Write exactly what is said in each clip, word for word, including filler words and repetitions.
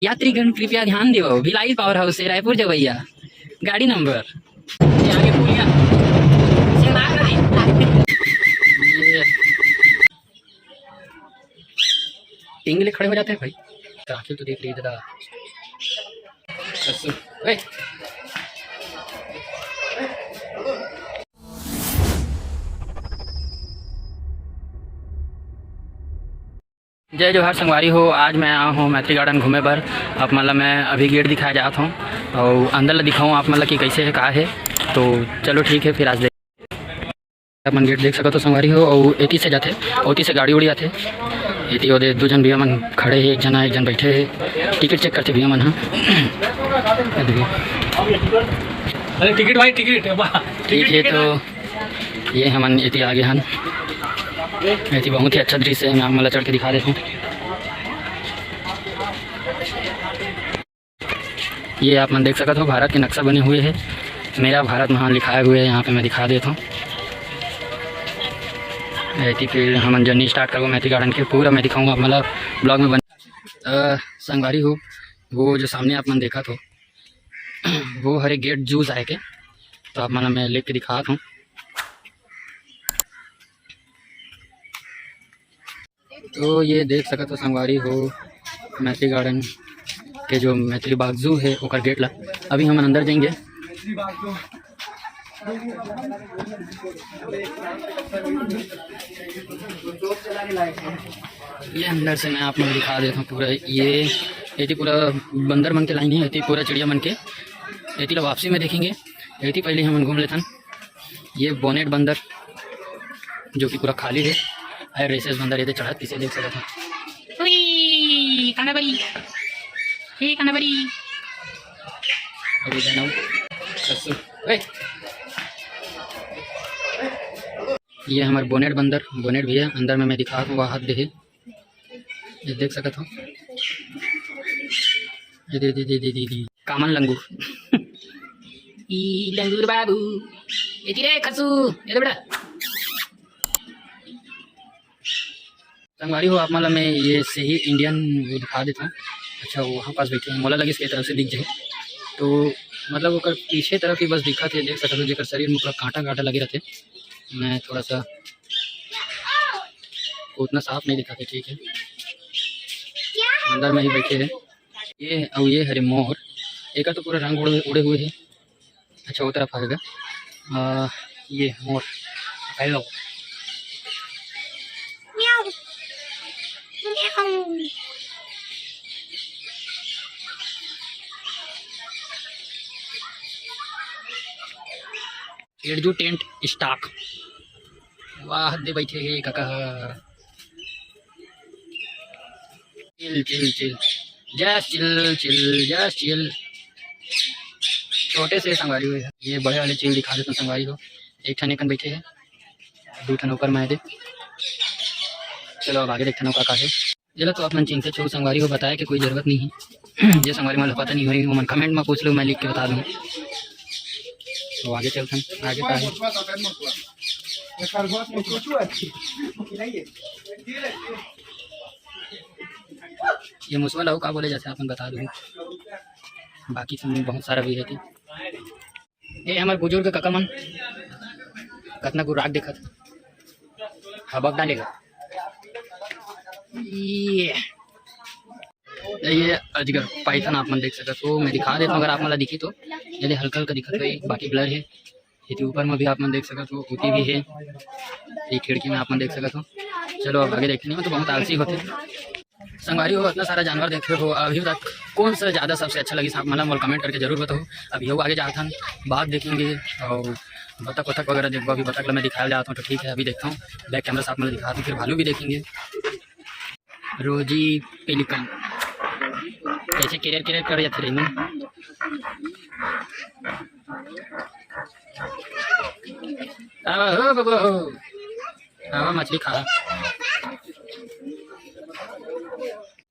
यात्रीगण कृपया ध्यान देवो, भिलाई पावर हाउस से रायपुर जवैया गाड़ी नंबर, ये आगे पुलिया, सिंगनार नदी। ये टींग ले खड़े हो जाते हैं भाई। ट्रैफिक तो देख लीजिए दादा। बस, ओए। जय जोहार संगवारी हो, आज मैं आया हूँ मैत्री गार्डन घूमे बर। आप मन ला मैं अभी गेट दिखाए जात हूँ और अंदर ला दिखाऊँ आप मन ला कि कैसे है, का है। तो चलो ठीक है, फिर आज देख, अपन गेट देख सकत हो संगवारी हो। और एती से जाथे, ओती से गाड़ी उड़ी आथे। एती ओदे दू झन भैया मन खड़े हे, एक जना एक झन बैठे हे, टिकट चेक करथे भैया मन ह। अरे टिकट भाई, टिकट, वाह, ठीक टिकट, है, टिकट। तो ये हमन एती आगे हन। एती बहुत ही अच्छा दृश्य है, मैं आप मन ला चढ़ के दिखा देता हूँ। ये आप मन देख सकत हो, भारत के नक्शा बने हुए है, मेरा भारत महान लिखाए हुए है। यहाँ पे मैं दिखा देता हूँ। एती फिर हमन journey start करबो मैत्री गार्डन के, पूरा मैं दिखाऊंगा आप मन ला vlog में बन। अ, संगवारी हो, वो जो सामने आप मन देखत हो, वो हरे गेट जू जाए के, तो आप मन ला मैं लेके दिखात हूँ। तो ये देख सकत हो संगवारी हो, मैत्री गार्डन के जो मैत्री बाग जू है, ओकर गेट ला अभी हमन अंदर जाएंगे। ये अंदर से मैं आप मन दिखा देता हूँ पूरा। ये एती पूरा बंदर मन के लाइन है, एती पूरा चिड़िया मन के, एती ला वापसी में देखेंगे। एती पहले हमन घूम लेथन। ये बोनेट बंदर जो कि पूरा खाली है, और रेसेस बंदर एती चढ़त किसे देख सकत हो। उई, कांडाबरी। हे कांडाबरी। अरे जनम, ससुर। ओए। ये हमर बोनेट बंदर, बोनेट भैया, अंदर में मैं दिखात हूँ, वहाँ हाथ दे हे। ये देख सकत हो। ये दे, दे, दे, दे, दे, दे। कामन लंगूर। ई लंगूर बाबू। ये रे खसू, ये दे बेटा। संगवारी हो, आप मन ला मैं ये सही इंडियन वो दिखा देता हूँ। अच्छा, वो वहाँ पास बैठे हैं, मोला लगिस के तरफ से दिख जाए तो, मतलब, ओकर पीछे तरफ ही बस दिखत हे, देख सकत हो, जेकर शरीर में पूरा कांटा कांटा लगे रहते। मैं थोड़ा सा उतना साफ नहीं दिखत हे, ठीक है, अंदर में ही बैठे हैं। ये अउ ये हरे मोर, एकर तो पूरा रंग उड़े, उड़े हुए है। अच्छा, वो तरफ आ गया। आ, ये मोर, हेलो। म्याऊ। म्याऊ। एडजू टेंट स्टॉक। वाह, दे बैठे हे काका। चिल, चिल, चिल। Just chill, chill, just chill। छोटे से संगवारी हो, ये बड़े वाले चील दिखा देता हूँ संगवारी हो। एक ठन एकन बैठे हे, दू ठन ऊपर में हे दे। चलो अब आगे देखते हैं का का हे। चलो तो आप मन चिंता छोड़ो संगवारी हो, बताए के कोई जरूरत नहीं है। जे संगवारी मन ला पता नहीं होही, वो मन comment में पूछ लो, मैं लिख के बता दूँ। तो आगे चलते हैं, आगे का हे। ये मुसवा ला अउ का बोले जाथे, आप मन बता दो। बाकी तो बहुत सारा भी है कि ये हमर बुजुर्ग काका मन कतना गुराक देखत हबक डालेगा। ये, ये अजगर पाइथन आप मन देख सकत हो, मैं दिखा देता हूँ अगर आप मन ला दिखी तो। ये हल्का हल्का दिखत होही, बाकी blur है। एती ऊपर में भी आप मन देख सकत हो, ओती भी हे। ये खिड़की में आप मन देख सकत हो। चलो अब आगे देखते नहीं, मैं तो बहुत आलसी होते। संगवारी हो, इतना सारा जानवर देखे हो, अभी तक कौन सा ज्यादा सबसे अच्छा लगिस आप मन ला मोला comment करके जरूर बताओ। अभी हो आगे जाथन, बाघ देखेंगे और बतख वतख वगैरह देखबो। अभी बतख ला मैं दिखाए जात हूँ, तो ठीक है, अभी देखता हूँ, back camera से आप मन ला दिखाता हूँ, फिर भालू भी देखेंगे। रोजी पेलिकन कैसे केरेर केरेर कर जाथे रही। आवा हो बबुआ हो, आवा मछली खा।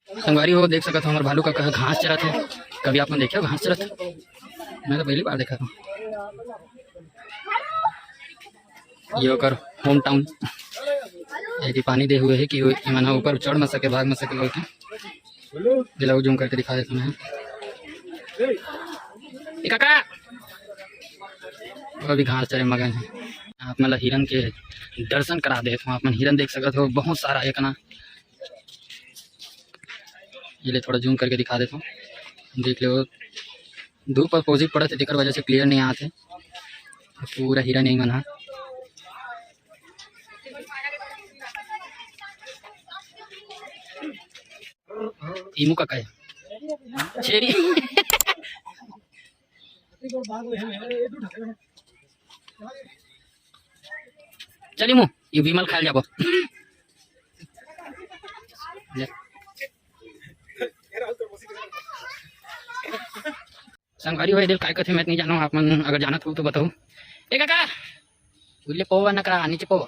संगवारी हो, देख सकत हो, हमर भालू काका घास चरत हे। कभी आप मन देखे हो घास चरत? मैं तो पहली बार देखा था। ये ओकर home town। एती पानी दे हुए है कि वो, एमन ह ऊपर चढ़ न सके, भाग न सके बोल के। दिलाऊ जूम करके दिखा देता हूँ। ए काका, वो अभी घास चरे मगन है। आप मन ला हिरन के दर्शन करा देत हूँ। आप मन हिरन देख सकत हो, बहुत सारा एकना। ये ले थोड़ा जूम करके दिखा देता हूँ, देख लो। धूप अपोजिट पड़त है, तेकर वजह से क्लियर नहीं आत है। पूरा हिरन यही मन हा। इमू का काय छेरी। चली मु, ये विमल खायल जाबो। संगवारी हो, ए दे ल काय कथे, मैं नहीं जानव, आप मन अगर जानत हो तो बताओ। ए काका, उल्ले पोवा नकरा, नीचे पोवा।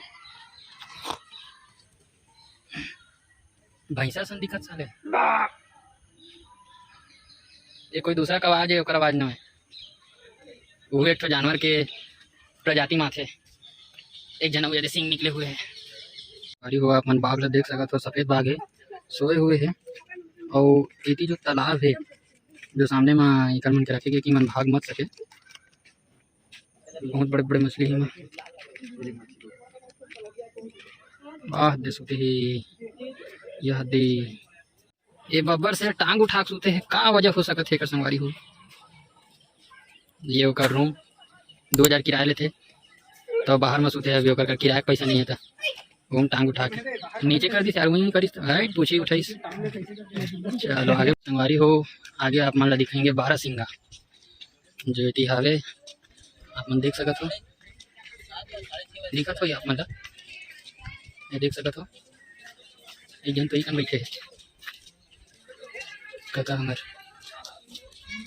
भैंसा सन दिखत साले। ये कोई दूसरा का आवाज है, ओकर आवाज ना है। वो एक ठो जानवर के प्रजाति माथे। एक जना वो जैसे सिंग निकले हुए है। अरे हो, आप मन बाघ ला देख सकत हो, सफेद बाघ है, सोए हुए है। और एती जो तालाब है, जो सामने मा इकर मन के रखे गे कि मन भाग मत सके। बहुत बड़े-बड़े मछली हे। वाह, दे सुते हे। यह दे। ये बब्बर से टांग उठा के सुते हे। का वजह हो सकत हे एकर संगवारी हो? ये ओकर रूम दो हजार किराया लेथे, तो बाहर में सुते हे। अभी ओकर कर किराया के पैसा नहीं हे, तो घूम टांग उठा के नीचे कर दिस यार, वहीं करिस तो, हाय, पूछी उठाइस। चलो आगे संगवारी हो, आगे आप मन ला दिखाएंगे बारह सिंगा, जो एती हावे, आप मन देख सकत हो, दिखत हो ये आप मन ला, ये देख सकत हो, एक जन तो इकन बैठे हे। काका हमर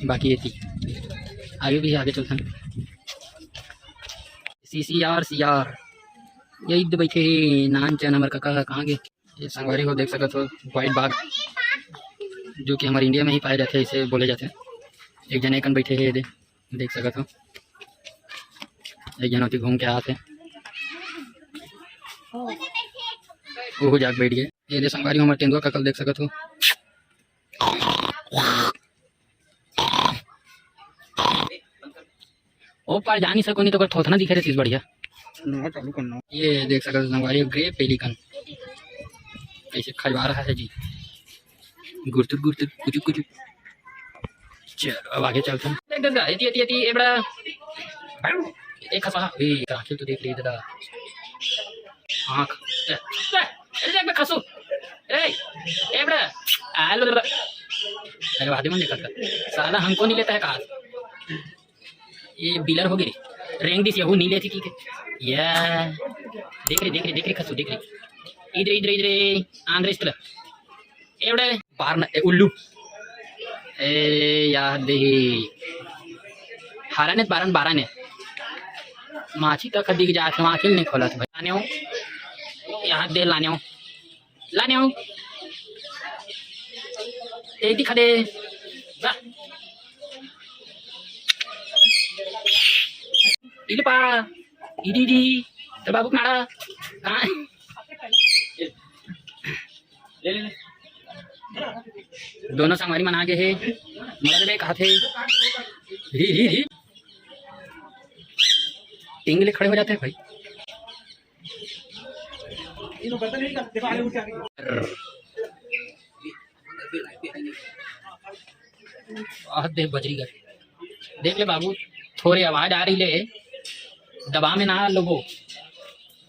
बाकी एती आगे भी आगे चलथन। सीसीआर सीआर यही तो बैठे हे नान चैन हमर काका कहाँ गे? ये संगवारी हो देख सकत हो व्हाइट बाघ, जो कि हमारे इंडिया में ही पाए जाते हैं, इसे बोले जाते हैं। एक जने एकन बैठे हे, ये दे, देख सकत हो, एक जन ओती घूम के आते, वो जाके बैठ गए। ये दे संगवारी हो हमारे तेंदुआ काका ल देख सकत हो। ओ पार जा नहीं सको, नहीं तो ओकर थोथना दिखे रहिस बढ़िया। नवा चालू करना। ये देख सकत हो संगवारी, ग्रे पेलिकन कैसे खजवा रहा है जी, गुरतुर गुरतुर, कुचुक कुचुक। चलो अब आगे चलते हैं। देख दस गा, एती एती एती, ए बड़ा, एक खसा, ए आँखें तो देख रही दादा, आँख, ए, ए, ए, देख बे खसू, ए, ए बड़ा, आ, लो, लो, लो। अरे वाह, मन देखा था। साला हमको नहीं लेता है कहा। ये बिलर हो गई रे, रेंग दिस यहू नहीं लेती की के। या, देख रे, देख रे, देख रे खसू, देख रे। इधर, इधर, इधर, आंध्र इस तरह। एवढे बारन, ए, उल्लू। ए, या देही। हारा ने बारन, बारह ने। माछी तक दिख जात हे, आँखी नहीं खोलत भाई। लाने हो। यहाँ दे लाने हो। लाने हो। ए दिखा दे। वाह। इले पा। ED, ED. तो बाबू मारा। हाँ। ले, ले, ले। दोनों संगवारी मन आ गए हे। मजा देबे कहा थे। ही, ही, ही। टींग ले खड़े हो जाते हैं भाई। आह, देख बजरी कर। देख ले बाबू, थोड़ी आवाज आ रही ले, दबा में ना लोबो।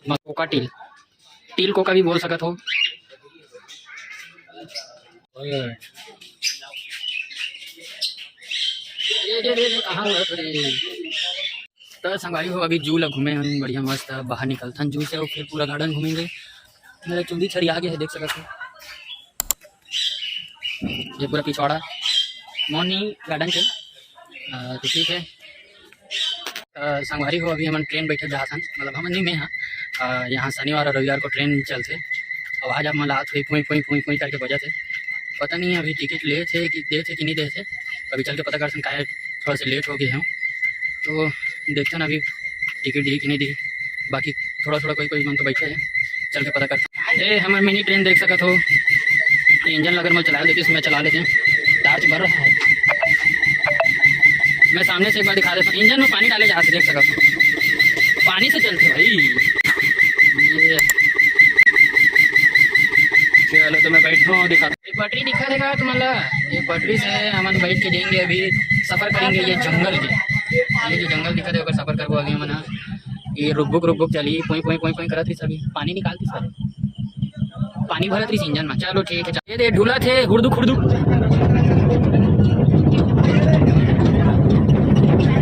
मकोका टील, टील कोका भी बोल सकत हो। ये, ये, ये, ये कहाँ हुआ फिर? तो संगवारी हो, अभी जू ला घूमे हन बढ़िया मस्त, बाहर निकलथन जू से और फिर पूरा गार्डन घूमेंगे। मेरा चुंदी छड़ी आ गया है, देख सकत हो। ये पूरा पिछवाड़ा मोहनी गार्डन के। अ, तो ठीक है। अ, संगवारी हो, अभी हमन ट्रेन बैठे जात हन, मतलब हमन नहीं, मैं हाँ। अ, यहाँ शनिवार और रविवार को ट्रेन चलथे। अब आज आप मन ला आत हुई पुई, पुई, पुई, पुई करके बजत हे। पता नहीं अभी टिकट ले थे कि दे थे कि नहीं दे थे। अभी चल के पता करथन, काहे थोड़ा से लेट हो गए हम। तो देखथन अभी टिकट दी कि नहीं दी। बाकी थोड़ा थोड़ा कोई कोई मन तो बैठे हैं, चल के पता करथन। ए, हमर मिनी ट्रेन देख सकत हो, इंजन अगर मैं चला लेते, इसमें चला लेते हैं, टार्च बर रहा है। मैं सामने से एक बार दिखा देता हूँ, इंजन में पानी डाले जहाज, देख सकत हो, पानी से चलते भाई। ये चलो, तो मैं बैठा हूँ, दिखा। एक पटरी दिखा देगा तुम्हारा, ये पटरी से हमन बैठ के जाएंगे, अभी सफर करेंगे ये जंगल के। ये जो जंगल दिखा दे, ओकर सफर करबो अभी हमन ह। ये रुकबुक रुकबुक चली, पोई पोई पोई पोई करत रही, सभी पानी निकालती सर, पानी भरत रही इंजन में। चलो ठीक है, ये दे ढूला थे हुरदुक हुरदुक,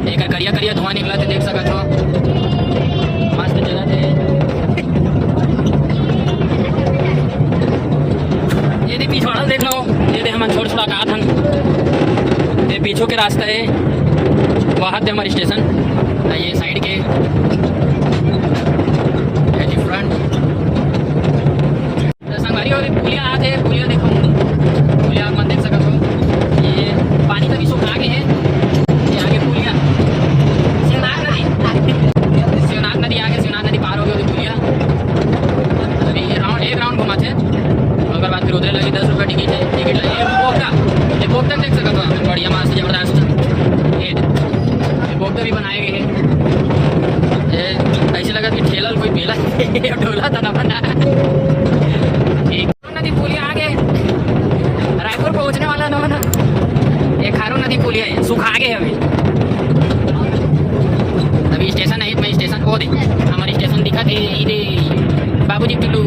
एक करिया करिया धुआं निकला थे, देख सकत हो, मस्त जगह थे। ये दे पिछवाड़ा देख लो, ये दे हमन छोड़ छुड़ा का थन, ये पीछू के रास्ता है, वहाँ थे हमारे स्टेशन, ये साइड के, ये जी फ्रंट। तो संगवारी हो, पुलिया आथे, पुलिया देखो, पुलिया आप मन देख सकत हो, ये पानी तभी सुखा के है, ये आगे पुलिया, शिवनाथ नदी, शिवनाथ नदी आगे, शिवनाथ नदी पार हो गई पुलिया। अभी ये राउंड, एक राउंड घुमा थे, ओकर बाद फिर उधरे लगी दस रुपये टिकट है, टिकट लगी। ये बोगदा, ये बोगदा देख सकत हो, बढ़िया मस्त जबरदस्त। ये, ये बोगदा भी बनाए गए हैं। ये ऐसे लगा कि ठेला कोई मेला ढोला था ना बना। एक नदी पुलिया आगे रायपुर पहुंचने वाला ना बना। ये खारो नदी पुलिया है, सुखा गए अभी। अभी स्टेशन है, मैं स्टेशन को दे, हमारी स्टेशन दिखा दे, ये दे बाबूजी टुल्लू।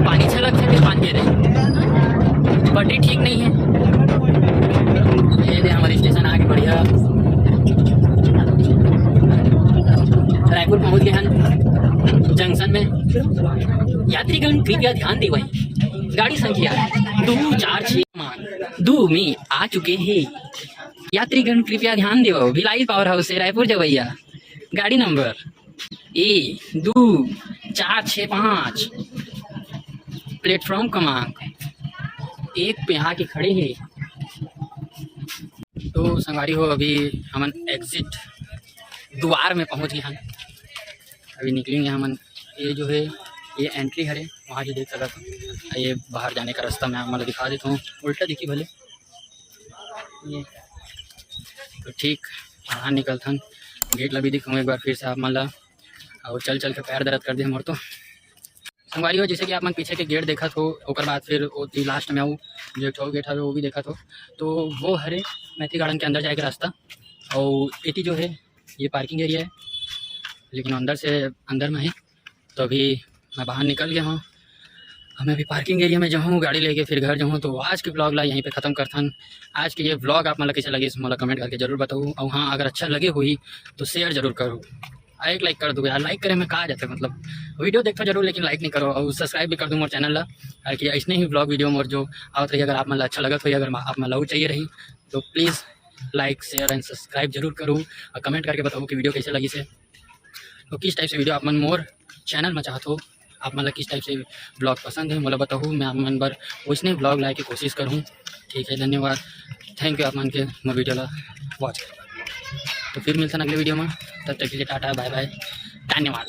पानी छलक छलक पानी दे रहे, पटरी ठीक नहीं है। ये दे हमारी स्टेशन आगे बढ़िया। रायपुर पहुंच गए हैं जंक्शन में। यात्रीगण कृपया ध्यान देवई, गाड़ी संख्या दो चार छः दो में आ चुके हैं। यात्रीगण कृपया ध्यान देवो, भिलाई पावर हाउस से रायपुर जवैया गाड़ी नंबर ए दो चार छः पाँच, प्लेटफॉर्म क्रमांक एक पे आके खड़े हैं। तो संगवारी हो, अभी हमन एग्जिट द्वार में पहुंच गए हैं, अभी निकलेंगे हमन। ये जो है, ये एंट्री हरे, वहाँ जो देख सकत हो, ये बाहर जाने का रास्ता मैं आप मन ल दिखा देता हूँ, उल्टा दिखी भले। ये तो ठीक बाहर निकलथन, गेट ला भी दिखाऊँ एक बार फिर से आप मन ला। और चल चल के पैर दर्द कर दे मोर तो। संगवारी हो, जैसे कि आप मन पीछे के गेट देखत हो, ओकर बाद फिर ओ लास्ट में आऊ, जो एक ठो गेट हवे वो भी देखत हो, तो वो हरे मैत्री गार्डन के अंदर जाए के रास्ता। और एती जो है ये पार्किंग एरिया है, लेकिन अंदर से, अंदर में है। तो अभी मैं बाहर निकल गया हूँ, हमें अभी पार्किंग एरिया में जाऊँ गाड़ी लेके, फिर घर जाऊँ। तो आज के ब्लॉग ला यहीं पे खत्म करथन। आज के ये ब्लॉग आप मन ला कैसे लगिस, मोला कमेंट करके जरूर बताओ। और हाँ, अगर अच्छा लगे हुई तो शेयर जरूर करो, एक लाइक कर दो यार। लाइक करे में का जाता है, मतलब वीडियो देखो जरूर, लेकिन लाइक नहीं करो। और सब्सक्राइब भी कर दो मोर चैनल ला, ताकि ऐसने ही ब्लॉग वीडियो मोर जो आवत रही, अगर आप मन ला अच्छा लगत हो, अगर आप मन ला और चाहिए रही, तो please like, share and subscribe जरूर करो। और कमेंट करके बताओ कि वीडियो कैसे लगिस। तो किस टाइप से वीडियो आप मन मोर चैनल में चाहत हो, आप मन ला किस टाइप से ब्लॉग पसंद है, मोला बताहू, मैं आप मन बर वैसने ब्लॉग लाए के कोशिश करहूँ। ठीक है, धन्यवाद, थैंक यू आप मन के मोर वीडियो ला वॉच करे। तो फिर मिलथन अगले वीडियो में, तब तक के लिए टाटा बाय बाय, धन्यवाद।